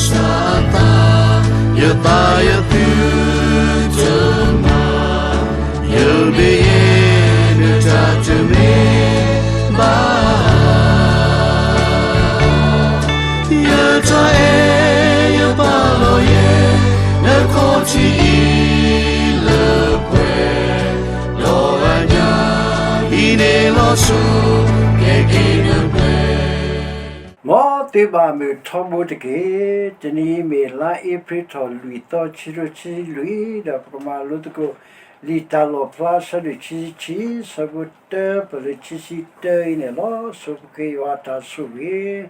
စၢ်အသး, ယသးယသုတမၤ, ယမ့ၢ်ယတၢ်တမ့ၢ်ဘၣ်, ယတၢ်အဲၣ်ယပာ်လီၤယဲ, နခီၣ်ထံးအံၤလၢပှဲၤ, ဒီးအညၣ်အံၤန့ၣ်လီၤဆီ, ကဲက့ၤနပှဲၤ မ်သုဘၣ်မုာ်ထီဘိတက့ၢ်. တနံၤအံၤမ့ၢ်လါအ့ဖြ့ၣ်ထီၣ်လွံၢ်သီ ခံကထိခံဆံလွံၢ်, ဒီးပကမၤလိသကိး လံာ်တၢ်လီၣ်ဖျါ အဆၢဒိၣ်ခံဆံခံ, ဆၢဖိတၢပၢၢ်လၢခံဆံတၢအံၤန့ၣ်လီၤ. ဆိပဃ့ယွၤအတၢ်ဆိၣ်ဂ့ၤ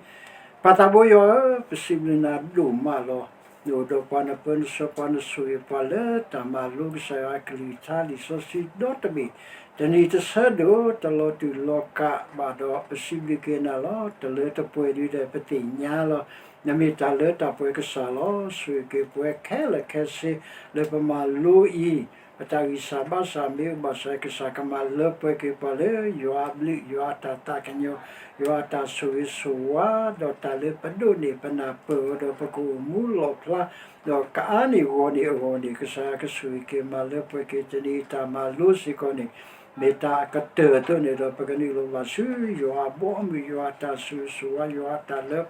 ပၢ်သးဘိယွၤဧၢ, ပစံးဘျုးနၤဒိၣ်မးလီၤ. နအိၣ်ဒီးပှၤ နပၢနဆှၢပှၤ နဆိၣ်ဂ့ၤပှၤလၢတၢ်မၤလိကစၢ်ယွၤအကလုၢ်ကထါ လံာ်စီဆှံဒီတဘ့ၣ်, တနံၤတဆၢဒိၣ် တလီၤတူာ်လီၤကာ်ဘၣ်ဒီး ပစံးဘျုးက့ၤနၤလီၤ. တလၢတပှဲၤဒုဒီး ပသ့ၣ်ညါလီၤ. နမ့ၢ်တၢ်လၢတၢ်ပှဲၤကစၢ်လီၤ. ဆိၣ်ဂ့ၤက့ၤပဝဲခဲလၢာ်ခဲဆ့ လၢပမၤလိအံၤ, ပတၢ်ဂံၢ်စၢ်ဘါစၢ်မ့ၢ်အိၣ်ဘၣ်ဆၣ် ကစၢ်ကမၤလၢပှဲၤက့ၤပှၤလၢ ယွၤအဘျုး ယွၤအတၢ်သးကညီၤ ယွၤအတၢ်ဆိၣ်ဂ့ၤဆိၣ်ဝါ ဒီးတၢ်လၢပဒိးန့ၢ်ပနၢ်ပၢၢ်အီၤ ဒီးပကအိၣ်မူလီၣ်ဖျါ ဒီးကအါန့ၢ်ဂီၢ်န့ၢ်အဂီၢ်န့ၣ် ကစၢ်ကဆိၣ်ဂ့ၤက့ၤမၤလၢပှဲၤက့ၤ တနံၤအံၤတၢ်မၤလိစ့ၢ်ကီးန့ၣ် မ့ၢ်တၢ်အကတၢၢ်အသိးန့ၣ်ဒီး ပကနုာ်လီၤဘၣ်ဆူယွၤအဘီအမုၢ် ယွၤအတၢ်ဆိၣ်ဂ့ၤဆိၣ်ဝါ ယွၤအတၢ်လၢ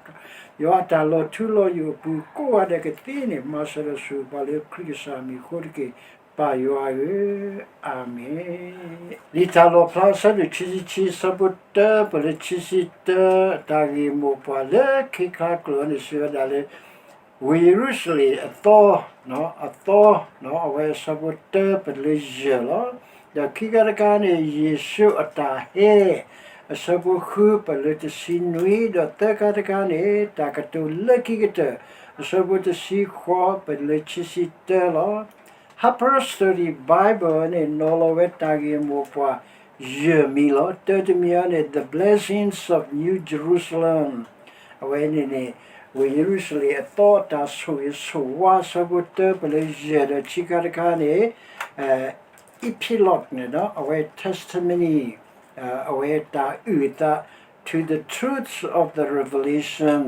ယွၤအတၢ်လီၤထူလီၤယိာ်အပူၤ ကိးဂၤဒဲးကသ့န့ၣ် မၤစၢၤဒီးဆိၣ်ဂ့ၤပှၤလၢခရံာ်ကစၢ်အမံၤအဃိတက့ၢ်, ပၢ်ယွၤဧၢ, အၤမ့ၣ်. လံာ်တၢ်လီၣ်ဖျါ အဆၢဒိၣ်ခံဆံခံ အဆၢဖိတၢပၢၢ်လၢခံဆံတၢ တၢ်ဂ့ၢ်မိၢ်ပှၢ်လၢခံခါကျိာ်န့ၣ် စံးဝဲဒၣ်လၢ ဝ့ၢ်ယရူၤၡလ့ၣ်အသီ, အသီ, အဝဲအဆၢဖိတၢပၢၢ်လၢယဲၢ်လီၤ. ဒီးခံခါတခါန့ၣ် ယ့ၣ်ၡူးအတၢ်ဟဲ, အဆၢဖိဃုပၢၢ်လၢတဆံနွံ, ဒီးသၢခါတခါန့ၣ် တၢ်ကတိၤလၢခံကတၢၢ်, အဆၢဖိတဆံဃိးပၢၢ်လၢခံဆံတၢလီၤ. Harper's Study Bible န့ၣ် နီၤလီၤဝဲတၢ်ဂ့ၢ်မိၢ်ပှၢ်ယဲၢ်မံၤလီၤ. တၢတမံၤအံၤန့ၣ် The Blessings of New Jerusalem အဝဲန့ၣ်န့ၣ် ဝ့ၢ်ယရူၤၡလ့ၣ်အသီအတၢ်ဆိၣ်ဂ့ၤဆိၣ်ဝါ အဆၢဖိတၢပၢၢ်လၢယဲၢ် ဒီးခံခါတခါန့ၣ် epilogue န့ၣ် အဝဲ testimony အဝဲတၢ်အုၣ်အသး to the truths of the revelation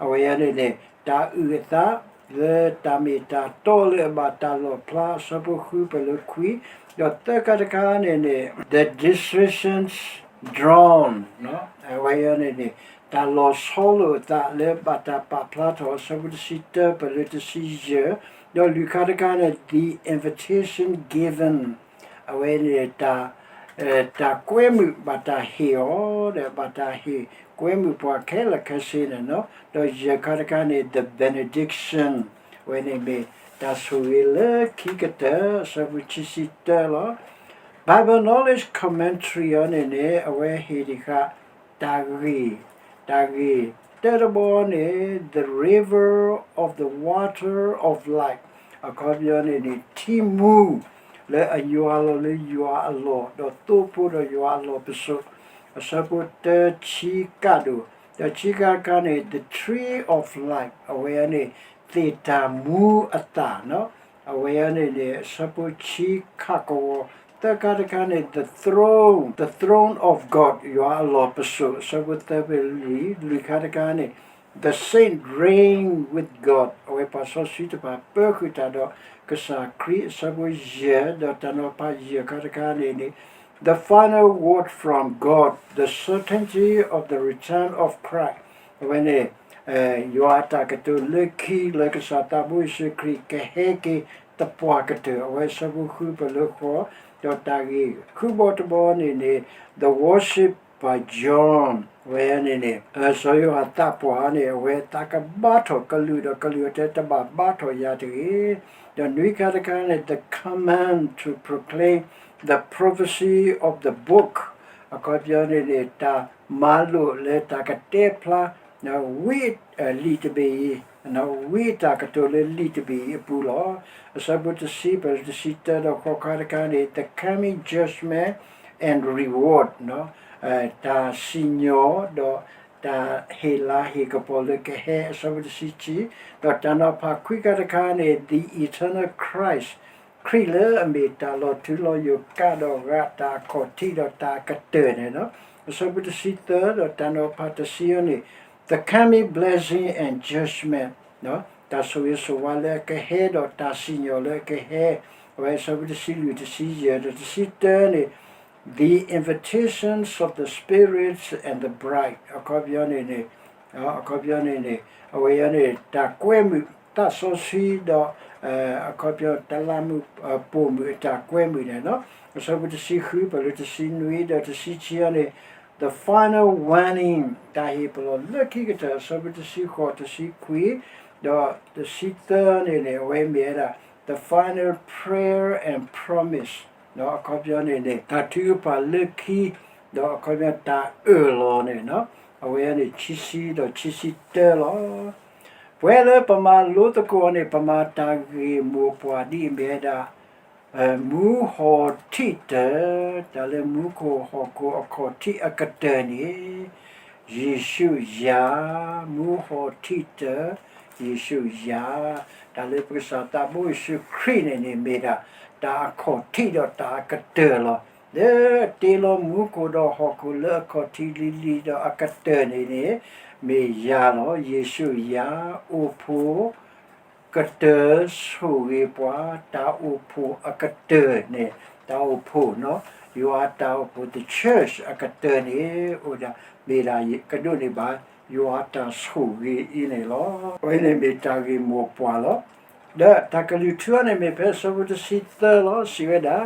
အဝဲန့ၣ်န့ၣ် တၢ်အုၣ်အသး လၢတၢ်မ့ၢ်တၢ်တီလၢအဘၣ်တၢ်လီၣ်ဖျါ အဆၢဖိဃုပၢၢ်လၢခွံ, ဒီးသၢခါတခါန့ၣ်န့ၣ် the decisions drawn အဝဲန့ၣ်န့ၣ် တၢ်လီၤဆီလိာ်အသးလၢဘၣ်တၢ်ပာ်ဖျါထီၣ် အဆၢဖိတဆံတၢပၢၢ်လၢတဆံယဲၢ်, ဒီးလွံၢ်ခါတခါန့ၣ် the invitation given အဝဲန့ၣ် တၢ်ကွဲမုာ်ဘၣ်တၢ်ဟ့ၣ်အီၤ ဒီးဘၣ်တၢ်ဟ့ၣ်ကွဲမုာ်ပှၤခဲလၢာ်ခဲဆ့န့ၣ်လီၤ. ဒီးယဲၢ်ခါတခါန့ၣ် the benediction အဝဲန့ၣ်မ့ၢ်တၢ်ဆိၣ်ဂ့ၤလၢခံကတၢၢ် အဆၢဖိခံဆံတၢလီၤ. Bible Knowledge Commentary အီၤန့ၣ်န့ၣ် အဝဲဟ့ၣ်ဒံးဃာ် တၢ်ဂ့ၢ်, တၢ်ဂ့ၢ်တၢတဘီန့ၣ် the river of the water of life အခီပညီန့ၣ်န့ၣ် ထံမူလၢအယွၤလီၤလၢယွၤအလီၢ် ဒီးသိဖိဒီးယွၤအလီၢ်ပစိာ် အဆၢဖိတၢဆံကၣ်ဒိၣ်, ဒီးခံခါတခါန့ၣ် the tree of life အဝဲန့ၣ် သ့ၣ်တၢ်မူအသၣ် အဝဲန့ၣ်န့ၣ် အဆၢဖိခံကၣ်ကဝီၤ, သၢခါတခါန့ၣ် the throne, the throne of God ယွၤအလီၢ်ပစိာ် အဆၢဖိသၢဖဲလွံၢ်, လွံၢ်ခါတခါန့ၣ် the saints reign with God အဝဲပှၤစီဆှံတဖၣ်ပၢဃုာ်တၢ်ဒီးကစၢ်ခရံာ် အဆၢဖိယဲၢ်, ဒီးတၢ်နီၤဖးယဲၢ်ခါတခါန့ၣ်န့ၣ် the final word from God, the certainty of the return of Christ အဝဲန့ၣ် ယွၤအတၢ်ကတိၤလၢခံလၢကစၢ်သးဘိယ့ၣ်ၡူးခရံာ်ကဟဲက့ၤသပှၢ်ကတၢၢ် အဝဲအဆၢဖိဃုပၢၢ်လၢဃိး, ဒီးတၢ်ဂ့ၢ်ဃုဘီတဘီန့ၣ်န့ၣ် the worship by John အဝဲန့ၣ်န့ၣ် စီၤယိၤဟၣ်သးပှၢ်န့ၣ် အဝဲသးကဘါထီၣ်ကလူးဒီးကလူးအတဲတဘၣ်ဘါထီၣ်ယၤတဂ့ၤ, ဒီးနွံခါတခါန့ၣ် the command to proclaim the prophecy of the book အခီပညီန့ၣ်န့ၣ် တၢ်မၤလိာ်လၢတၢ်ကတဲဖျါ ဝံအလံာ်တဘ့ၣ်အံၤ, ဝံအတၢ်ကတိၤလၢလံာ်တဘ့ၣ်အံၤအပူၤလီၤ. အဆၢဖိတဆံပၢၢ်တဆံတၢဒီးဃိးခါတခါန့ၣ် the coming judgment and reward တၢ်စံၣ်ညီၣ်ဒီးတၢ်ဟ့ၣ်လၤဟ့ၣ်ကပီၤလၢကဟဲ အဆၢဖိတဆံခံ, ဒီးတၢ်နီၤဖးခွံခါတခါန့ၣ် the eternal Christ ခရံာ်လၢအမ့ၢ်တၢ်လီၤထူလီၤယိာ်ကးဒီးဂၤ တၢ်အခီၣ်ထံးဒီးတၢ်အကတၢၢ်န့ၣ်လီၤ. အဆၢဖိတဆံသၢဒီးတၢ်နီၤဖးတဆံအံၤန့ၣ် the coming blessing and judgment, တၢ်ဆိၣ်ဂ့ၤဆိၣ်ဝါလၢအကဟဲဒီးတၢ်စံၣ်ညီၣ်လၢအကဟဲ, အဝဲအဆၢဖိတဆံလွံၢ် တဆံယဲၢ် ဒီးတဆံတၢန့ၣ် the invitations of the spirits and the bride အခီပညီန့ၣ်န့ၣ် အခီပညီန့ၣ်န့ၣ် အဝဲအံၤန့ၣ် တၢ်ကွဲမုာ်သးစီဆှံဒီး အခီပညီတလးမူး ပိာ်မုၣ်အတၢ်ကွဲမုာ်န့ၣ်လီၤ. အဆၢဖိတဆံဃု ပှဲၤလၢတဆံနွံဒီးတဆံခံအံၤန့ၣ် the final warning တၢ်ဟ့ၣ်ပလီၢ်လၢခံကတၢၢ် အဆၢဖိတဆံဃိး တဆံခွံ ဒီးတဆံသၢန့ၣ်န့ၣ် အဝဲမ့ၢ်ဝဲဒၣ် the final prayer and promise အခီပညီန့ၣ်န့ၣ် တၢ်ထုကဖၣ်လၢခံ ဒီးအခီပညီတၢ်အၢၣ်လီၤန့ၣ် အဝဲန့ၣ်ခံဆံဒီးခံဆံတၢလီၤ. ပှဲၤလၢပမၤလိသကိးန့ၣ် ပမၤတၢ်ဂ့ၢ်မိၢ်ပှၢ်ဒ်အမ့ၢ်ဝဲဒၣ် မူဟီၣ်ထံးတၢၢ်, တၢ်လၢမူခိၣ်ဟီၣ်ခိၣ်အခီၣ်ထံးအကတၢၢ်န့ၣ် ယ့ၣ်ၡူးယၤ, မူဟီၣ်ထံးတၢၢ်, ယ့ၣ်ၡူးယၤ, တၢ်လၢပကစၢ်သးဘိယ့ၣ်ၡူးခရံာ်န့ၣ်န့ၣ် မ့ၢ်ဒၣ်တၢ်အခီၣ်ထံးဒီးတၢ်အကတၢၢ်လီၤ. လၢအတ့လီၤမူခိၣ်ဒီးဟီၣ်ခိၣ်လၢအခီၣ်ထံးလံၤလံၤဒီးအကတၢၢ်န့ၣ်န့ၣ် မ့ၢ်ယၤလီၤ. ယ့ၣ်ၡူးယၤ, အိၣ်ဖှိၣ် ကတၢၢ်ဆိၣ်ဂ့ၤပှၤ, တၢ်အိၣ်ဖှိၣ်အကတၢၢ်န့ၣ်, တၢ်အိၣ်ဖှိၣ်, ယွၤတၢ်အိၣ်ဖှိၣ် the church အကတၢၢ်န့ၣ် အိၣ်ဒၣ် မ့ၢ်ဒၣ်ကဒိးန့ၢ်ဘၣ် ယွၤတၢ်ဆိၣ်ဂ့ၤအံၤန့ၣ်လီၤ. အဝဲန့ၣ်မ့ၢ်တၢ်ဂ့ၢ်မိၢ်ပှၢ်လီၤ. ဒီးတၢ်ကလုၢ်ထူန့ၣ်မ့ၢ်ဖဲအဆၢဖိတဆံသၢလီၤ. စံးဝဲဒၣ်,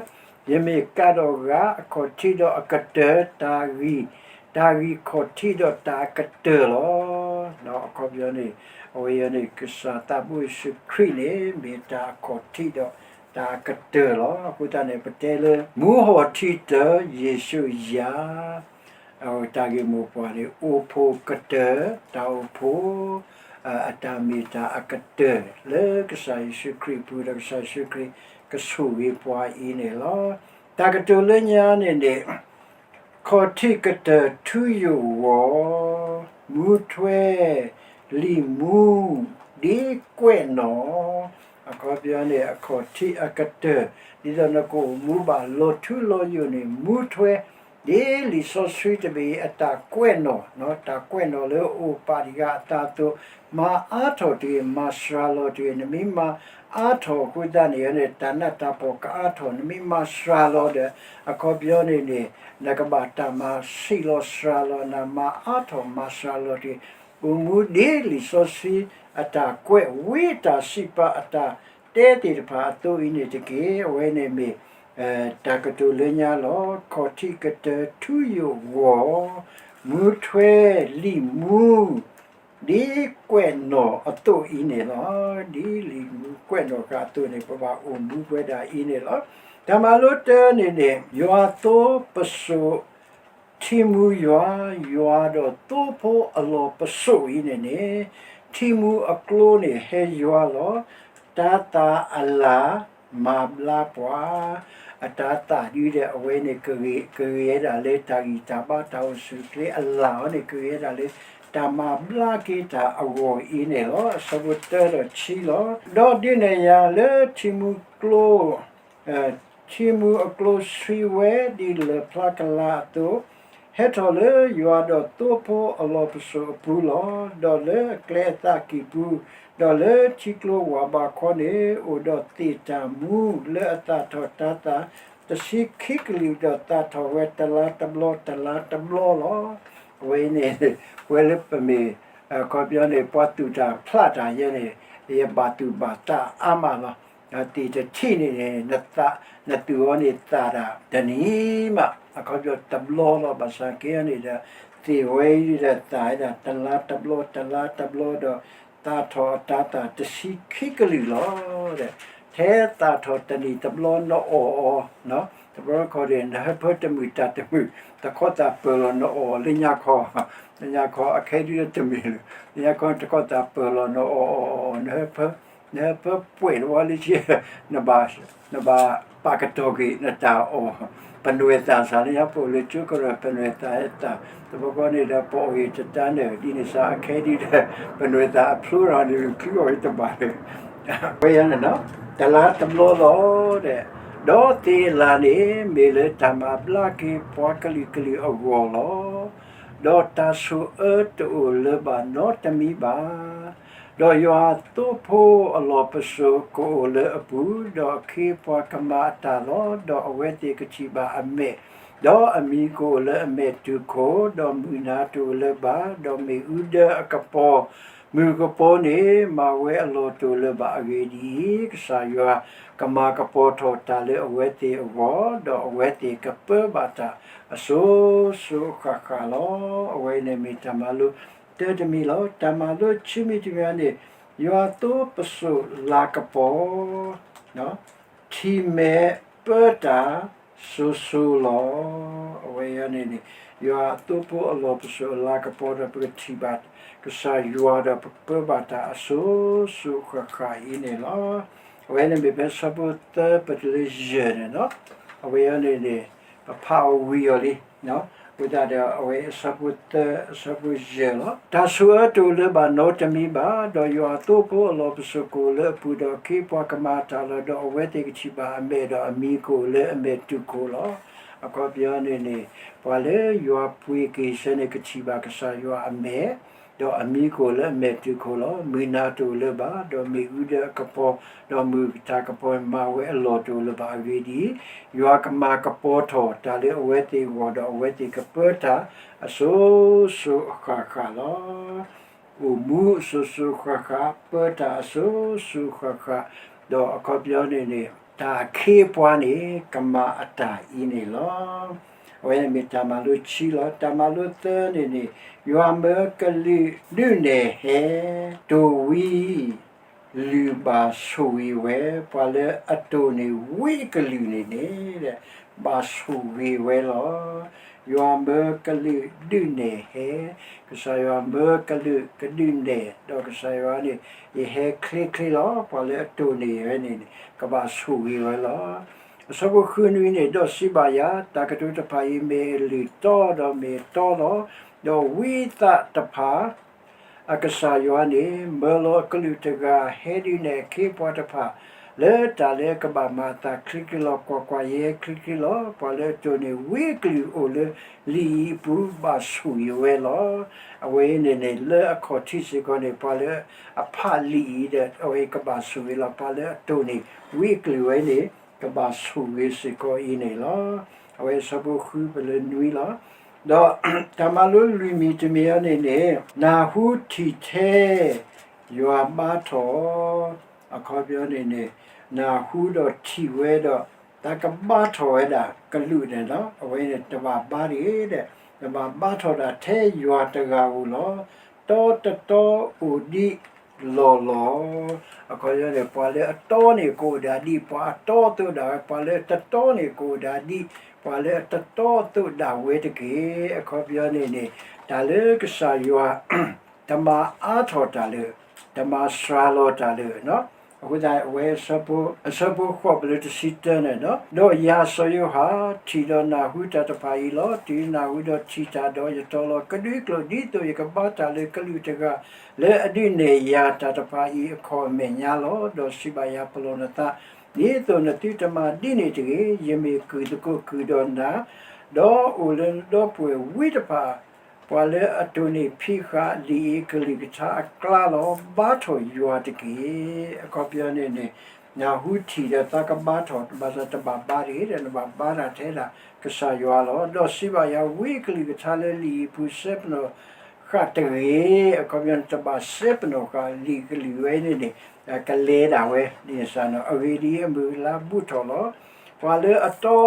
ယမ့ၢ်ကးဒီးဂၤအခီၣ်ထံးဒီးအကတၢၢ်, တၢ်ဂံၢ်, တၢ်ဂံၢ်ခီၣ်ထံးဒီးတၢ်အကတၢၢ်လီၤ. အခီပညီန့ၣ် အဝဲအံၤန့ၣ် ကစၢ်သးဘိယ့ၣ်ၡူးခရံာ်န့ၣ် မ့ၢ်တၢ်အခီၣ်ထံးဒီးတၢ်အကတၢၢ်လီၤ. အဃိသတးန့ၣ် ပတဲလၢ မူဟီၣ်ထံးတၢၢ် ယ့ၣ်ၡူးယၤ တၢ်ဂ့ၢ်မိၢ်ပှၢ်န့ၣ် အိၣ်ဖှိၣ်ကတၢၢ်, တၢ်အိၣ်ဖှိၣ် အတၢ်မ့ၢ်တၢ်အကတၢၢ် လၢကစၢ်ယ့ၣ်ၡူးခရံာ်အပူၤဒီးကစၢ်ယ့ၣ်ၡူးခရံာ်ကဆိၣ်ဂ့ၤပှၤအံၤန့ၣ်လီၤ. တၢ်ကတိၤလၢညါန့ၣ်န့ၣ် ခီၣ်ထံးကတၢၢ်ထူယိာ်ဂီၢ်, မူထွဲလံာ်မူ ဒ့ကွဲးနီၣ်, အခီပညီန့ၣ် အခီၣ်ထံးအကတၢၢ် ဒ်သိးနကအိၣ်မူဘၣ်လီၤထူလီၤယိာ်န့ၣ် မူထွဲ ဒ်လံာ်စီဆှံတဘ့ၣ်အတၢ်ကွဲးနီၣ်, တၢ်ကွဲးနီၣ်လၢအအိၣ်ပာ်တ့ၢ်အသးအသိး, မၤအါထီၣ်တဂ့ၤ, မၤစှၤလီၤတဂ့ၤ, နမ့ၢ်မၤအါထီၣ်အဃိသတးန့ၣ်န့ၣ် တၢ်နးတၢ်ဖှီၣ်ကအါထီၣ်, နမ့ၢ်မၤစှၤလီၤဒီး အခီပညီန့ၣ်န့ၣ် နကဘၣ်တၢ်မၤဆံးလီၤစှၤလီၤ, နမၤအါထီၣ်မၤစှၤလီၤတဂ့ၤ, အိၣ်မူဒ်လံာ်စီဆှံအတၢ်ကွဲး, ဝံတၢ်စံးပာ်အတၢ်တဲသ့ၣ်တဖၣ်အသိးအံၤန့ၣ်တက့ၢ်. အဝဲန့ၣ်မ့ၢ် တၢ်ကတိၤလၢညါလီၤ. ခီၣ်ထံးကတၢၢ်ထူယိာ်ဂီၢ်, မူထွဲလံာ်မူ ဒ်ကွဲးနီၣ်အသိးအံၤန့ၣ်လီၤ. ဒ်လံာ်မူကွဲးနီၣ်ဃာ်အသိးန့ၣ် ပဘၣ်အိၣ်မူဝဲဒၣ်အံၤန့ၣ်လီၤ. တၢ်မၤလိတၢန့ၣ်န့ၣ် ယွၤသိပစိာ် ထံမူယွၤ, ယွၤဒီးသိဖိအလီၢ်ပစိာ်အံၤန့ၣ်န့ၣ် ထံမူအကျိန့ၣ်ဟဲယွၤလီၤ. တၤသၣ်အလၣ်မၤဘျါပှၤ, အတၤသၣ်ဒ်ဒီး အဝဲန့ၣ် ကဂ့ၤဝဲဒၣ်လၢတၢ်ဂံၢ်တၢ်ဘါ တၢ်အိၣ်ဆူၣ်အိၣ်ချ့, အလၣ်အံၤန့ၣ် ကဂ့ၤဝဲဒၣ်လၢ တၢ်မၤဘျါက့ၤတၢ်အဂီၢ်အံၤန့ၣ်လီၤ. အဆၢဖိတၢဒီးခံလီၤ. ဒီးဒုးနဲၣ်ယၤလၢထံမူကျိ ထံမူအကျိဆှံဝဲဒ်လၢၢ်ဖျါကလၤအသိး, ဟဲထီၣ်လၢယွၤဒီးသိဖိအလီၢ်ပစိာ်အပူၤလီၤ. ဒီးလၢအကျဲအသးကံၢ်ပူၤ, ဒီးလၢထံကျိဝၢ်ဘးခီန့ၣ် အိၣ်ဒီးသ့ၣ်တၢ်မူလၢအသၣ်ထီၣ်တၤသၣ် တဆံခံကလုာ် ဒီးသၣ်ထီၣ်ဝဲတလါတဘျီ တလါတဘျီလီၤ. အဝဲအံၤန့ၣ် ပဝဲလၢပမ့ၢ် အခီပညီန့ၣ် ပှၤသူၣ်တၢ်ဖျးတၢ်ယဲန့ၣ် ယဘၣ်သူၣ်ဘၣ်သးအါမးလီၤ. သ့ၣ်တထံၣ်န့ၣ်န့ၣ် နသူၣ်အီၤန့ၣ်သၣ်ဒၣ်တနံၤမး အခီပညီတဘျီလီၤ. ဘၣ်ဆၣ်က့န့ၣ်ဒီး သ့ၣ်ဝဲအံၤဒီးသၣ်ဝဲဒၣ်တလါတဘျီ တလါတဘျီဒီး သၣ်ထီၣ်အတၤသၣ်တဆံခံကလုာ်လီၤ. ထဲသၣ်ထီၣ်တနံၤတဘျီနအီၣ်အီၤ တဘျီခီန့ၣ် နဟၢဖၢတမုာ်တၢ်တမုာ် တခီသၣ်ပၢၢ်လီၤနအီၣ်လၢညါခီ လၢညါခီအခဲဒုတမ့ၢ်လၢ လၢညါခီတခီသၣ်ပၢၢ်လီၤနအီၣ်အီၣ်အီၣ် နဟၢဖၢ နဟၢဖၢပှဲၤတဝီလၢဆ့ နဘၣ် နဘၣ်ပာ်ကတီၢ်က့ၤနတၢ်အီၣ် ပနွဲၢ်သၣ်စးလၢညါပအိၣ်လၢကၠိကရၢၢ် ပနွဲၢ်သၣ်သၣ် တဘျီခီန့ၣ်ဒီး ပအီၣ်ဂ့ၤတတၢ်န့ၣ် ဒ်န့ၣ်စးအခဲဒုဒီး ပနွဲၢ်သၣ်အဖျိထီၣ်န့ၣ် ချုးအီၣ်ဂ့ၤတဘၣ်လၢ ဝဲယၤန့ၣ်နီၤ တလါတဘျီလီၤဒီး ဒီးသ့ၣ်အလၣ်န့ၣ် မ့ၢ်လၢတၢ်မၤဘျါက့ၤပှၤကလုာ်ကလုာ်အဂီၢ်လီၤ. ဒီးတၢ်ဆိၣ်အၢတအိၣ်လၢၤဘၣ်နီတမံၤဘၣ်. ဒီးယွၤအသိဖိအလီၢ်ပစိာ်ကအိၣ်လၢအပူၤ, ဒီးအခ့အပှၤကမၤအတၢ်လီၤ. ဒီးအဝဲသ့ၣ်ကထံၣ်ဘၣ်အမဲာ်, ဒီးအမံၤကအိၣ်လၢအမဲာ်တူၢ်ခိၣ်, ဒီးမုၢ်နၤတအိၣ်လၢၤဘၣ်, ဒီးမ့ၣ်အူဒၢအကပီၤ, မုၢ်ကပီၤန့ၣ်မၤဝဲအလီၢ်တအိၣ်လၢၤဘၣ်. အဂ့ၢ်ဒ်အံၤ, ကစၢ်ယွၤကမၤကပီၤထီၣ်တၢ်လၢအဝဲသ့ၣ်အဂီၢ်, ဒီးအဝဲသ့ၣ်ကပၢဘၣ်တၢ်အစိၤစိၤအဃၣ်ဃၣ်လီၤ. အဝဲန့ၣ်မ့ၢ်တၢ်မၤလိတၢတမံၤလီၤ. တၢ်မၤလိခံမံၤတမံၤန့ၣ်, ယွၤသိပစိာ်လၤကပီၤ ထံၣ်မဲာ်ပၢတၢ်စိၤစိၤလီၤ. အဝဲအံၤန့ၣ်န့ၣ်, ယွၤအသိဖိအလီၢ်ပစိာ်အလၤကပီၤဒီး ပကထံၣ်ဘၣ်ကစၢ်ယွၤဒီး ပကပၢဘၣ်တၢ်အစိၤစိၤအဃၣ်ဃၣ်အံၤန့ၣ်လီၤ. အဝဲန့ၣ်မ့ၢ်ဖဲဆၢဖိသၢပတုၤလၢယဲၢ်န့ၣ်လီၤ. အဝဲအံၤန့ၣ်န့ၣ်, ပဖးအီၤဝံၤအီၤလံ အဃိသတးဒီးအဝဲအဆၢဖိသၢ, အဆၢဖိယဲၢ်လီၤ. တၢ်ဆိၣ်အၢတအိၣ်လၢၤဘၣ်နီတမံၤဘၣ်, ဒီးယွၤအသိဖိအလီၢ်ပစိာ်ကအိၣ်လၢအပူၤ, ဒီးအခ့အပှၤကမၤအတၢ်လီၤ. ဒီးအဝဲသ့ၣ်ကထံၣ်ဘၣ်အမဲာ်, ဒီးအမံၤကအိၣ်လၢအမဲာ်တူၢ်ခိၣ်လီၤ. အခီပညီန့ၣ်န့ၣ်, ပှၤလၢယွၤပှ့ၤက့ၤစ့ၢ်န့ၣ် ကထံၣ်ဘၣ်ကစၢ်ယွၤအမဲာ်, ဒီးအမံၤကအိၣ်လၢအမဲာ်တူၢ်ခိၣ်လီၤ. မုၢ်နၤတအိၣ်လၢၤဘၣ်, ဒီးမ့ၣ်အူဒၢအကပီၤ, ဒီးမုၢ်ကတၢ်ကပီၤမၤဝဲအလီၢ်တအိၣ်လၢၤဘၣ်. အဂ့ၢ်ဒ်အံၤ, ယွၤကမၤကပီၤထီၣ်တၢ်လၢအဝဲသ့ၣ်အဂီၢ်, ဒီးအဝဲသ့ၣ်ကပၢတၢ်အစိၤစိၤအဃၣ်ဃၣ်လီၤ. အိၣ်မူအစိၤစိၤအဃၣ်ဃၣ်, ပၢတၢ်အစိၤစိၤအဃၣ်ဃၣ်, ဒီးအခီပညီန့ၣ်န့ၣ်, တၢ်အခ့အပှၤန့ၣ် ကမၤအတၢ်အံၤန့ၣ်လီၤ. အဝဲန့ၣ်မ့ၢ်တၢ်မၤလိခံလီၤ. တၢ်မၤလိသၢန့ၣ်န့ၣ်, ယွၤမၢကလုာ်ဒုးနဲၣ်ဟဲ, တိၢ်ဝံ လုၢ်ဘၣ်ဆိၣ်ဂ့ၤဝဲ, ပှၤလၢအတိၢ်န့ၢ်ဝံအကလုာ်န့ၣ်န့ၣ်, ဘၣ်ဆိၣ်ဂ့ၤဝဲလီၤ. ယွၤမၢကလုာ်ဒုးနဲၣ်ဟဲ, ကစၢ်ယွၤမၢကလုာ်ကဒုးနဲၣ်, ဒီးကစၢ်ယွၤန့ၣ်, ယဟဲချ့ချ့လီၤ. ပှၤလၢအတိၢ်န့ၢ်ဝဲန့ၣ်န့ၣ် ကဘၣ်ဆိၣ်ဂ့ၤဝဲလီၤ. အဆၢဖိဃုနွံန့ၣ်, ဒီးစံးဘၣ်ယၤ, တၢ်ကတိၤတဖၣ်အံၤမ့ၢ်အလုၢ်တီဒီးမ့ၢ်အတီလီၤ. ဒီးဝံသးတဖၣ် အကစၢ်ယွၤန့ၣ် မၢလီၤအကလုာ်တဂၤ ဟဲဒုးနဲၣ်အခ့အပှၤတဖၣ် လၢတၢ်လၢကဘၣ်မၤအသးချ့ချ့လီၤ. ကွၢ်ကွၢ်, ယဟဲချ့ချ့လီၤ. ပှၤလၢအတိၢ်န့ၢ်ဝံအကလုာ်အိၣ်လၢလံာ်အံၤအပူၤ ဘၣ်ဆိၣ်ဂ့ၤဝဲလီၤ. အဝဲအံၤန့ၣ်န့ၣ် လၢအခီၣ်ထံးစ့ၢ်ကီးန့ၣ် ပှၤလၢအဖးလံာ်အံၤဒီး အဝဲကဘၣ်ဆိၣ်ဂ့ၤလီၤ. ပှၤလၢအတိၢ်န့ၢ်ဝံအကလုာ်ဝဲန့ၣ် ကဘၣ်ဆိၣ်ဂ့ၤစ့ၢ်ကီးအံၤန့ၣ်လီၤ. အဝဲအဆၢဖိဃုပလၢနွံလီၤ. ဒီးတၢ်မၤလိလွံၢ်မံၤတမံၤအံၤန့ၣ်န့ၣ်, နၢ်ဟူထံၣ်ထဲ ယွၤဘါထီၣ်, အခီပညီန့ၣ်န့ၣ်, နၢ်ဟူဒီးထံၣ်ဝဲဒီး တၢ်ကဘါထီၣ်ဝဲဒၣ်ကလူးန့ၣ်လီၤ. အဝဲန့ၣ်တဘၣ်ဘါတဂ့ၤဒီး, တဘၣ်ဘါထီၣ်ဒၣ်ထဲယွၤတဂၤဧိၤလီၤ. တီတတီအိၣ်ဒံးလီၢ်လီၢ်, အခီပညီန့ၣ် ပှၤလၢအတီန့ၣ်ကအိၣ်ဒၣ်ဒ်ပှၤအတီအသိးဒၣ်ဝဲ, ပှၤလၢအတတီန့ၣ်ကအိၣ်ဒၣ်ဒ်ပှၤလၢအတတီအသိးဒၣ်ဝဲတက့ၢ်. အခီပညီန့ၣ်န့ၣ်, တၢ်လၢကစၢ်ယွၤ တမၤအါထီၣ်တၢ်လၢ, တမၤစှၤလီၤတၢ်လၢ, အဃိသတး အဝဲအဆၢဖိဃိးပလၢတဆံတၢန့ၣ်, ဒီးယၤစီၤယိၤဟၣ် ထံၣ်ဒီးနၢ်ဟူတၢ်တဖၣ်အံၤလီၤ. တုၤနၢ်ဟူဒီးထံၣ်တၢ်ဒီး ယတီၤလီၤကဒွံကျိာ် ဒ်သိးယကဘါတၢ်လၢကလူးတဂၤ လၢအဒုးနဲၣ်ယၤတၢ်တဖၣ်အံၤအခီၣ်အမဲာ်ညါလီၤ. ဒီးစံးဘၣ်ယၤ, ပလီၢ်နသး, ဒ်သိးနသုတမၤဒ်န့ၣ်တဂ့ၤ. ယမ့ၢ်ကုၢ်သကိးကုၢ်ဒီးနၤ, ဒီးအိၣ်လၢနဒီပုၢ်ဝဲၢ်ဝံတဖၣ် ပှၤလၢအတိၢ်န့ၢ်ဖံးဃာ်လံာ်အံၤကလုၢ်ကထါအကျါလီၤ. ဘါထီၣ်ယွၤတက့ၢ်. အခီပညီန့ၣ်န့ၣ်, နၢ်ဟူထံၣ်ဒီးသးကဘါထီၣ်, ဘၣ်ဆၣ်တဘၣ်ဘါတဂ့ၤဒီး နဘၣ်ဘါတၢ်ထဲဒၣ်ကစၢ်ယွၤလီၤ. ဒီးစံးဘၣ်ယၤ, ဝံအကလုၢ်ကထါလၢလံာ်အံၤအပူၤ စဲပနီၣ်ဃာ်တဂ့ၤ. အခီပညီန့ၣ် တဘၣ်စဲပနီၣ်ဃာ်လံာ်ကလုၢ်ဝဲန့ၣ်န့ၣ်, ကလဲၤဒၣ်ဝဲ, ဒ်န့ၣ်စ့ၢ်နီၤ. အဂ့ၢ်ဒ်အံၤ, အမုၢ်အလါဘူၣ်ထီၣ်လီၤ. ပှၤလၢအတီ,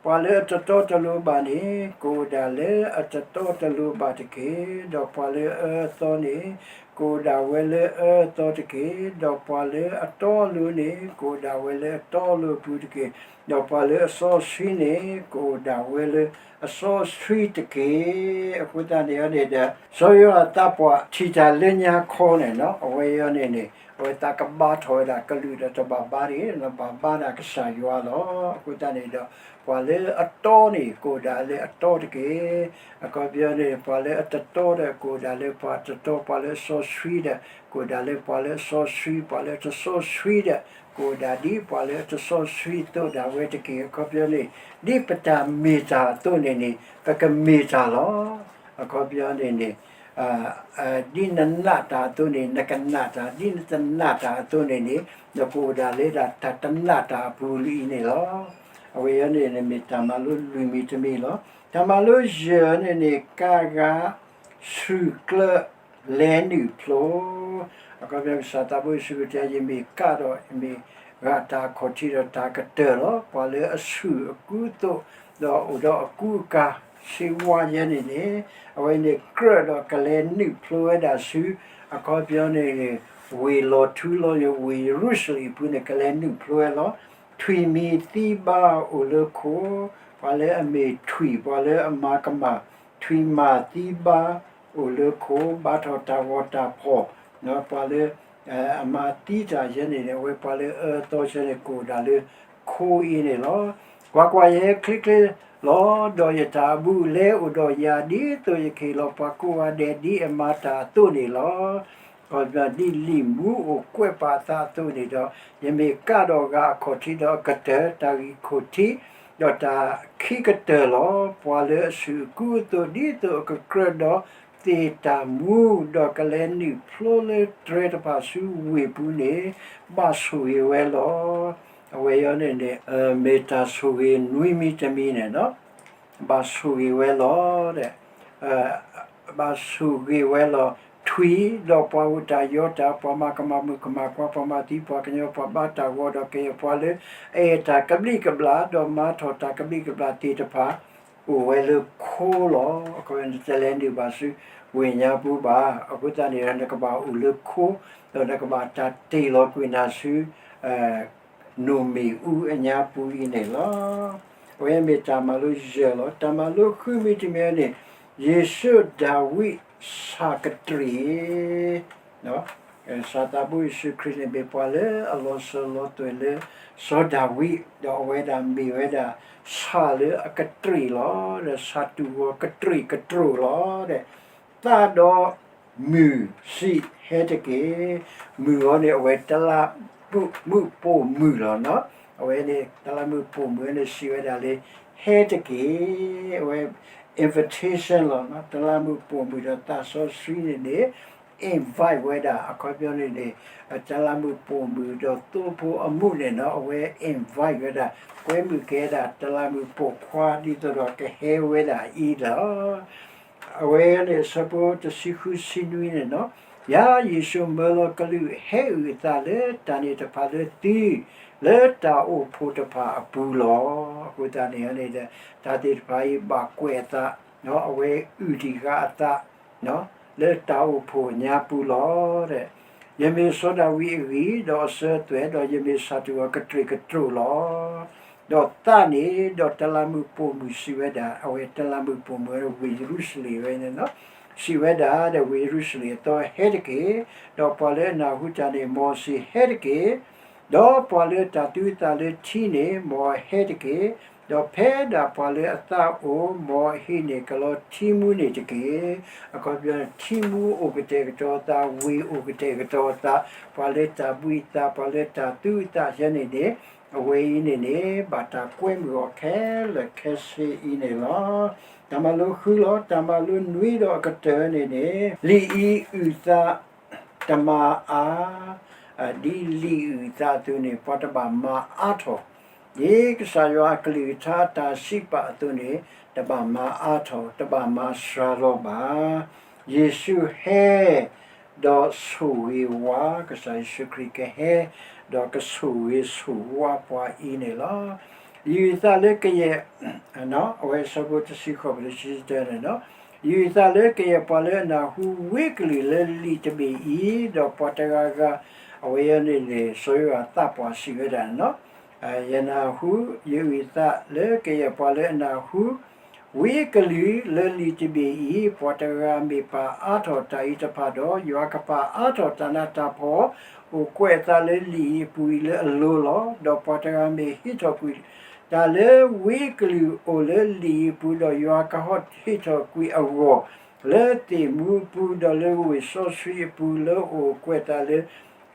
ပှၤလၢအတတီတလိၤဘၣ်န့ၣ် ကအိၣ်ဒၣ်လၢအတတီတလိၤဘၣ်တက့ၢ်. ဒီးပှၤလၢအအၢအသီန့ၣ် ကအိၣ်ဒၣ်ဝဲလၢအအၢအသီတက့ၢ်. ဒီးပှၤလၢအတီအလိၤန့ၣ် ကအိၣ်ဒၣ်ဝဲလၢအတီအလိၤအပူၤတက့ၢ်. ဒီးပှၤလၢအစီဆှံန့ၣ် ကအိၣ်ဒၣ်ဝဲလၢအစီဆှံတက့ၢ်. အဃိသတးန့ၣ်န့ၣ်ဒီး စီၤယိၤဟၣ်သးပှၢ်ထံၣ်တၢ်လၢညါခီန့ၣ်နီၤ, အဝဲအံၤန့ၣ်န့ၣ် အဝဲသးကဘါထီၣ်ဝဲဒၣ်ကလုာ်ဒီးတဘၣ်ဘါတဂ့ၤ, နဘၣ်ဘါဒၣ်ကစၢ်ယွၤလီၤ. အဃိသတးန့ၣ်ဒီး ပှၤလၢအတီန့ၣ် ကအိၣ်ဒၣ်လၢအတီတက့ၢ်. အခီပညီန့ၣ် ပှၤလၢအတတီဒီး ကအိၣ်ဒၣ်လၢပှၤတတီ, ပှၤလၢအစီဆှံဒီး ကအိၣ်ဒၣ်လၢပှၤလၢအစီဆှံ, ပှၤလၢအတစီဆှံဒီး ကအိၣ်ဒၣ်ဒ်ပှၤလၢအတစီဆှံအသိးဒၣ်ဝဲတက့ၢ်. အခီပညီန့ၣ် ဒ်ပတၢ်မ့ၢ်တၢ်အသိးန့ၣ်န့ၣ် ပကမ့ၢ်တၢ်လီၤ. အခီပညီန့ၣ်န့ၣ် ဒ်နနာ်တၢ်အသိးန့ၣ် နကနာ်တၢ်, ဒ်နတနာ်တၢ်အသိးန့ၣ်န့ၣ် နကအိၣ်ဒၣ်လၢဒၣ်တၢ်တနာ်တၢ်အပူၤလံအံၤန့ၣ်လီၤ. အဝဲအံၤန့ၣ်န့ၣ် မ့ၢ်တၢ်မၤလိလွံၢ်မံၤတမံၤလီၤ. တၢ်မၤလိယဲၢ်န့ၣ်န့ၣ် ကါဂၤ ဆူၣ်ကျၢၢ် လဲၤနုာ်ဖျိ အခီပညီကစၢ်သးဘိယ့ၣ်ၡူးခရံာ်တဲ ယမ့ၢ်ကၣ်ဒီး ယမ့ၢ်ဂၤတၢ်အခီၣ်ထံးဒီးတၢ်ကတၢၢ်လီၤ. ပှၤလၢအဆူၣ်အကူအသိး ဒီးအိၣ်ဒီးအကူအကၤ ဆ့ဝါယဲန့ၣ်န့ၣ် အဝဲန့ၣ်ကြၢးဒီးကလဲၤနုာ်ဖျိဝဲဒၣ်ဆူ အခီပညီန့ၣ်န့ၣ် ဝ့ၢ်လီၤထူလီၤယိာ် ဝ့ၢ်ယရူၤၡလ့ၣ်အပူၤန့ၣ် ကလဲၤနုာ်ဖျိဝဲလီၤ. ထွံၣ်မံၤသံဘါအိၣ်လၢခိ ပှၤလၢအမ့ၢ်ထွံၣ် ပှၤလၢအမၤကမၣ် ထွံၣ်မၤသံဘါ အိၣ်လၢခိ ဘါထီၣ်တၢ်ဂီၤတၢ်ဖီၣ် ပှၤလၢ အမၤသံတၢ်ယဲန့ၣ်န့ၣ် အဝဲပှၤလၢအအၢအသီယဲန့ၣ် ကအိၣ်ဒၣ်လၢခိအံၤန့ၣ်လီၤ. ကွၢ်ကွၢ်, ယဟဲချ့ချ့လီၤ. ဒီးယတၢ်အဘူးအလဲအိၣ်ဒီးယၤ ဒ်သိးယကဟ့ၣ်လီၤပှၤကိးဂၤဒဲး ဒ်အမၤတၢ်အသိးန့ၣ်လီၤ. ဒ်လံာ်မူအိၣ်ကွဲးပာ်အသးအသိးန့ၣ်ဒီး, ယမ့ၢ်ကၣ်ဒီးဂၤအခီၣ်ထံးဒီးအကတၢၢ်, တၢ်ဂံၢ်ခိၣ်ထံး, ဒီးတၢ်ခံကတၢၢ်လီၤ. ပှၤလၢအဆူၣ်အကူအသိး ဒ်သိးအကကြၢးဒီးသ့ၣ်တၢ်မူ, ဒီးကလဲၤနုာ်ဖျိလၢတြဲၤတဖၣ်ဆူဝ့ၢ်ပူၤန့ၣ် ဘၣ်ဆိၣ်ဂ့ၤဝဲလီၤ. အဝဲအံၤန့ၣ်န့ၣ် မ့ၢ်တၢ်ဆိၣ်ဂ့ၤနွံမံၤတမံၤန့ၣ်လီၤ. ဘၣ်ဆိၣ်ဂ့ၤဝဲလီၤ. ဘၣ်ဆိၣ်ဂ့ၤဝဲလီၤ. ထွံၣ်, ဒီးပှၤအိၣ်တၢ်ယီၤတၢ်, ပှၤမၤကမၣ်မုၣ်ကမၣ်ခွါ, ပှၤမၤသံပှၤကညီ, ပှၤဘါတၢ်ဂီၤ, ဒီးကယဲၢ်ပှၤလၢ အအဲၣ်တၢ်ကဘျံးကဘျၣ်, ဒီးမၤထီၣ်တၢ်ကဘျံးကဘျၣ်သ့ၣ်တဖၣ် အိၣ်ဝဲလၢခိလီၤ. အဃိန့ၣ် တလဲၤနုာ်ဘၣ်ဆူဝ့ၢ်ညါပူၤဘၣ်. အဃိသတးန့ၣ်ဒီး နကဘၣ်အိၣ်လၢခိ, ဒီးနကဘၣ်တၢ်တ့ၢ်လီၤကွံာ်နၤဆူ နိၣ်မ့ၣ်အူအညါပူၤအံၤန့ၣ်လီၤ. အဝဲမ့ၢ်တၢ်မၤလိယဲၢ်လီၤ. တၢ်မၤလိဃုမံၤတမံၤန့ၣ်, ယ့ၣ်ၡူးဒၤဝံးဆၣ်ကတြံၣ် ကစၢ်သးဘိယ့ၣ်ၡူးခရံာ်န့ၣ် မ့ၢ်ပှၤလၢအလီၤစၢၤလီၤသွဲၣ်လၢစီၤဒၤဝံး, ဒီးအဝဲဒၣ်မ့ၢ်ဝဲဒၣ်ဆၣ်လၢအကတြံၣ်လီၤ. ဒီးဆၣ်တူၢ်ဂီၤကတြံၣ်ကတြိာ်လီၤ. ဒီးသးဒီးမုၢ်ဆံးဟဲတက့ၢ်. မုၢ်အံၤန့ၣ် အဝဲတလးမုၢ်ပိာ်မုၣ်လီၤ. အဝဲန့ၣ် တလးမုၢ်ပိာ်မုၣ်န့ၣ် စံးဝဲဒၣ်လၢ ဟဲတက့ၢ်. အဝဲ invitation လီၤ. တလးမုၢ်ပိာ်မုၣ်ဒီးသးစီဆှံန့ၣ်န့ၣ် invite ဝဲဒၣ် အခီပညီန့ၣ်န့ၣ် တလးမုၢ်ပိာ်မုၣ်ဒီးသိဖိအမုၣ်န့ၣ်နီၤ အဝဲ invite ဝဲဒၣ် ကွဲမုာ်က့ၤဝဲဒၣ် တလးမုၢ်ပိာ်ခွါ ဒ်သိးဒီးကဟဲဝဲဒၣ်အံၤလီၤ. အဝဲန့ၣ် အဆၢဖိတဆံဃုဆံနွံန့ၣ်နီၤ, ယၤယ့ၣ်ၡူးမၢလီၤကလုၢ်ဟဲအုၣ်အသးလၢတၢ်န့ၣ်တဖၣ်လၢသု လၢတၢ်အိၣ်ဖှိၣ်တဖၣ်အပူၤလီၤ. အဃိသတးန့ၣ်န့ၣ် တၢ်သ့ၣ်တဖၣ်အံၤဘၣ်ကွဲးအသး, အဝဲအုၣ်တံၢ်ဃာ်အသး လၢတၢ်အိၣ်ဖှိၣ်ညါပူၤလီၤ. ယမ့ၢ်စီၤဒၤဝံးအဂံၢ်, ဒီးအစၢၤအသွဲၣ်, ဒီးယမ့ၢ်ဆၣ်တူၢ်ဂီၤကတြံၣ်ကတြိာ်လီၤ. ဒီးသးန့ၣ်, ဒီးတလးမုၢ်ပိာ်မုၣ်စံးဝဲဒၣ်, အဝဲတလးမုၢ်ပိာ်မုၣ်ဝဲဝ့ၢ်ယရူၤၡလ့ၣ်ဝဲန့ၣ်လီၤ. စံးဝဲဒၣ်ဒီး ဝ့ၢ်ယရူၤၡလ့ၣ်အသီ ဟဲတက့ၢ်. ဒီးပှၤလၢအနၢ်ဟူတၢ်န့ၣ် မ်အစံးဟဲတက့ၢ်. ဒီးပှၤလၢတၢ်သူအသးလၢထံန့ၣ် မ်အဟဲတက့ၢ်. ဒီးဖဲဒၣ်ပှၤလၢအသးအိၣ် မ်အဟံးန့ၢ်ကလီထံမူန့ၣ်တက့ၢ်. အခီပညီ ထံမူအိၣ်ကတဲာ်ကတီၤအသး, ဝ့ၢ်အိၣ်ကတဲာ်ကတီၤအသး, ပှၤလၢတၢ်ဘှံးအသး, ပှၤလၢတၢ်သူအသးယဲန့ၣ်န့ၣ်, အဝဲအံၤန့ၣ်န့ၣ် ဘၣ်တၢ်ကွဲမုာ်အီၤခဲလၢာ်ခဲဆ့အံၤန့ၣ်လီၤ. တၢ်မၤလိဃုလီၤ. တၢ်မၤလိနွံဒီးအကတၢၢ်န့ၣ်န့ၣ်, လံာ်အံၤအုၣ်သး တမၤအါ, ဒ်လံာ်အုၣ်သးအသိးန့ၣ် ပှၤတဘၣ်မၤအါထီၣ်, ဒ်ကစၢ်ယွၤအကလုၢ်ကထါအတၢ်စံးပာ်အသိးန့ၣ် တဘၣ်မၤအါထီၣ်, တဘၣ်မၤစှၤလီၤဘၣ်. ယ့ၣ်ၡူးဟဲ ဒီးဆိၣ်ဂ့ၤဝါ, ကစၢ်ယ့ၣ်ၡူးခရံာ်ကဟဲ ဒီးကဆိၣ်ဂ့ၤဆိၣ်ဝါပှၤအံၤန့ၣ်လီၤ. ယုၢ်သးလၢကယဲၢ် အဝဲဆၢဖိတဆံဃိး ပတဆံတၢန့ၣ်လီၤ. ယုၢ်သးလၢကယဲၢ်ပှၤလၢအနၢ်ဟူဝ့ကလုၢ်လၢလံာ်တဘ့ၣ်အံၤ, ဒီးပှၤတဂၤဂၤ အဝဲအံၤန့ၣ်န့ၣ် စီၤယိၤဟၣ်သးပှၢ်စံးဝဲဒၣ်န့ၣ်လီၤ. ယနၢ်ဟူ, ယုၢ်သးလၢကယဲၢ်ပှၤလၢအနၢ်ဟူ ဝ့ကလုၢ်လၢလံာ်တဘ့ၣ်အံၤ, ပှၤတဂၤမ့ၢ်ပာ်အါထီၣ်တၢ်အံၤတဖၣ်ဒီး, ယွၤကပာ်အါထီၣ်တၢ်နးတၢ်ဖှီၣ် အိၣ်ကွဲးအသးလၢလံာ်အံၤအပူၤအံၤလၢအလိၤလီၤ. ဒီးပှၤတဂၤမ့ၢ်ဟံးထီၣ်ကွံာ်တၢ်လၢဝ့ကလုၢ်အိၣ်လၢလံာ်အံၤအပူၤဒီး, ယွၤကဟဲဟံးထီၣ်ကွံာ်အဂီၢ် လၢသ့ၣ်မူအပူၤ, ဒီးလၢဝ့ၢ်စီဆှံအပူၤ, လၢအအိၣ်ကွဲးအသးလၢ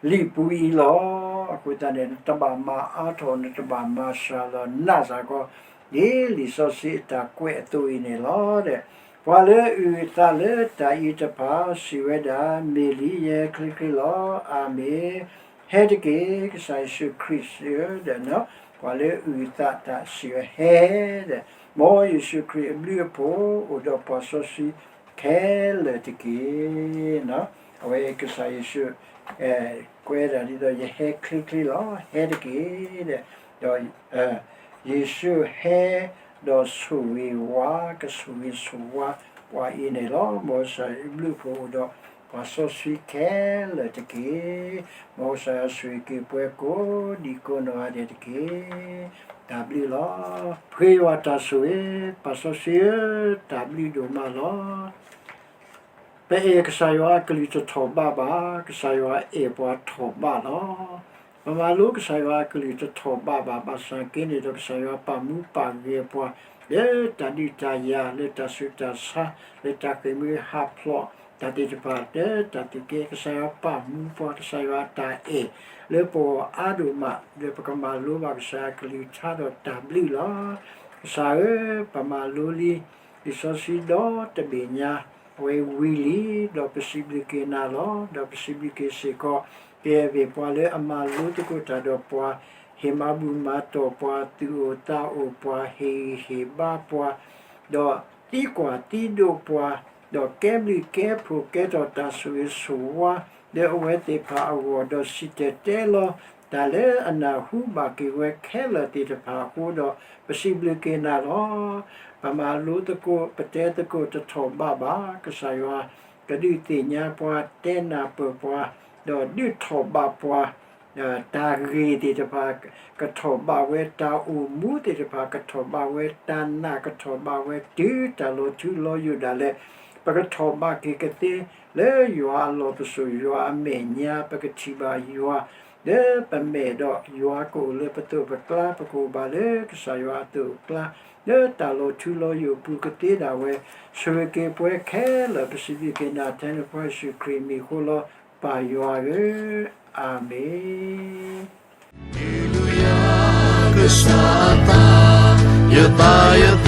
လံာ်ပူၤအံၤလီၤ. အဃိသတးန့ၣ် နတဘၣ်မၤအါထီၣ်, နတဘၣ်မၤစှၤလီၤနးစ့ၢ်ကီး, ဒ်လံာ်စီဆှံအတၢ်ကွဲးအသိးအံၤန့ၣ်လီၤ. ပှၤလၢအုၣ်အသးလၢတၢ်အံၤတဖၣ်စံးဝဲဒၣ်, မ့ၢ်လံယဲချ့ချ့လီၤ. အၤမ့ၣ်. ဟဲတက့ၢ်, ကစၢ်ယ့ၣ်ၡူးခရံာ်စံးဧၢ, ဒီး ပှၤလၢအုၣ်အသးတၢ်စံးဝဲဟဲဒီး, မ်ယ့ၣ်ၡူးခရံာ်အဘျုးအဖှိၣ်အိၣ်ဒီးပှၤစီဆှံခဲလၢာ်တက့ၢ်. အဝဲကစၢ်ယ့ၣ်ၡူး ကွဲဒၣ်ဒ်သိး ယဟဲချ့ချ့လီၤ, ဟဲတက့ၢ်ဒီး, ဒီး ယ့ၣ်ၡူးဟဲ ဒီးဆိၣ်ဂ့ၤဝါ, ကဆိၣ်ဂ့ၤဆိၣ်ဝါပှၤအံၤန့ၣ်လီၤ. မ်ကစၢ်ယွၤအဘျုးအဖှိၣ်အိၣ်ဒီးပှၤစီဆှံခဲလၢာ်တက့ၢ်. မ်ကစၢ်ယွၤဆိၣ်ဂ့ၤက့ၤပှၤကိးဒံးကိးနီၢ်ဂၤဒဲးတက့ၢ်. တၢ်ဘျုးလီၤ. ပဃ့ယွၤတၢ်ဆိၣ်ဂ့ၤ, ပၢ်စီဆှံဧၢ, တၢ်ဘျုးဒိၣ်မးလီၤ. ပအဲၣ်ကစၢ်ယွၤအကလုၢ်တထီၣ်ဘးဘၣ်, ကစၢ်ယွၤအဲၣ်ပှၤထီၣ်ဘးလီၤ. ပမၤလိကစၢ်ယွၤအကလုၢ်တထီၣ်ဘးဘၣ်, ဘၣ်ဆၣ်က့န့ၣ်ဒီး ကစၢ်ယွၤပာ်မူပာ်ဂဲၤပှၤ လၢတၢ်ဒုးတၢ်ယၤ, လၢတၢ်ဆူးတၢ်ဆါ, လၢတၢ်ဃ့ၢ်မှံဟးဖျိး, တၢ်သ့ၣ်တဖၣ်လၢတၢ်သ့ၣ်ကဲ, ကစၢ်ယွၤပာ်မူပှၤ, ကစၢ်ယွၤအတၢ်အဲၣ်လၢပဂီၢ်အါဒိၣ်မး, လၢပကမၤလိဘၣ်ကစၢ်ယွၤအကလုၢ်ကထါဒီးတၢ်ဘျုးလီၤ. ကစၢ်ဧၢ, ပမၤလိလံ လံာ်စီဆှံဒီတဘ့ၣ်ညါ, အဝဲဝံၤလံ, ဒီးပစံးဘျုးက့ၤနၤလီၤ. ဒီးပစံးဘျုးက့ၤစ့ၢ်ကီး ကဲဘ့ၣ်ပှၤလၢအမၤလိသကိးတၢ်ဒီးပှၤ, ဟ့ၣ်မၤဘူၣ်မၤတီၢ်ပှၤ, သူၣ်အိၣ်သးအိၣ်ပှၤ, ဟ့ၣ်ဂံၢ်ဟ့ၣ်ဘါပှၤ, ဒီးသံကွၢ်သံဒိးပှၤ, ဒီးကဲဘျုးကဲဖှိၣ်ကဲထီၣ်တၢ်ဆိၣ်ဂ့ၤဆိၣ်ဝါ လၢအဝဲသ့ၣ်တဖၣ်အဂီၢ်, ဒီးစံၣ်တဲၤတဲလီၤ တၢ်လၢအနၢ်ဟူဘၣ်က့ၤဝဲခဲလၢာ်သ့ၣ်တဖၣ်အဃိဒီး ပစံးဘျုးက့ၤနၤလီၤ. ပမၤလိသကိး ပတဲသကိးတထီၣ်ဘးဘၣ်, ကစၢ်ယွၤ ကဒုးသ့ၣ်ညါပှၤ, တဲနၢ်ပၢၢ်ပှၤ, ဒီးဒုးထီၣ်ဘးပှၤ, တၢ်ဂ့ၢ်သ့ၣ်တဖၣ် ကထီၣ်ဘးဝဲ, တၢ်အိၣ်မူသ့ၣ်တဖၣ် ကထီၣ်ဘးဝဲ, တၢ်နာ်ကထီၣ်ဘးဝဲ, တုၤတၢ်လီၤထူလီၤယိာ်ဒၣ်လဲာ် ပကထီၣ်ဘးက့ၤကသ့ လၢယွၤအလီၢ်ပစိာ်, ယွၤအမဲာ်ညါ, ပကထံၣ်ဘၣ်ယွၤ လၢပမဲာ်ဒီး ယွၤကအိၣ်လၢပသိးပကျါ, ပကအိၣ်ဘၣ်လၢကစၢ်ယွၤအသိးအကျါ, လၢတၢ်လီၤထူလီၤယိာ်အပူၤကသ့ဒၣ်ဝဲ, ဆိၣ်ဂ့ၤက့ၤပှၤခဲလၢာ်, ပစံးဘျုးက့ၤနၤထဲန့ၣ် ပှၤယ့ၣ်ၡူးခရံာ်မံၤအဃိလီၤ, ပၢ်ယွၤဧၢ, အၤမ့ၣ်. ဟ့ၣ်လူယၤ, ကစၢ်အသး, ယသးယသ